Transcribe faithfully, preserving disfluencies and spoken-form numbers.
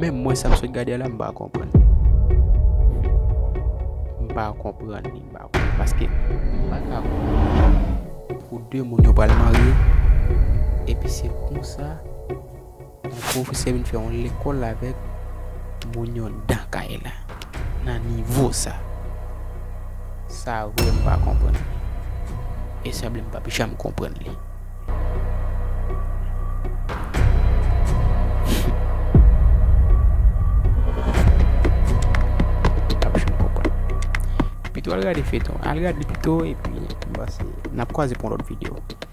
Menm mwen, sa m sot gade a la, m pa konprann. M pa konprann li, m pa konprann. Paske m pa ka konprann pou de moun yo pral marye, epi se konsa yon pwofesè vin fè yon lekòl avèk moun yo anndan kay la, nan nivo sa. Sa vre, m pa konprann. E sanble m p ap janm konprann li. M p ap janm konprann. Pito al gade feyton. Al gade li pito, epi m panse n ap kwaze pou yon lòt videyo.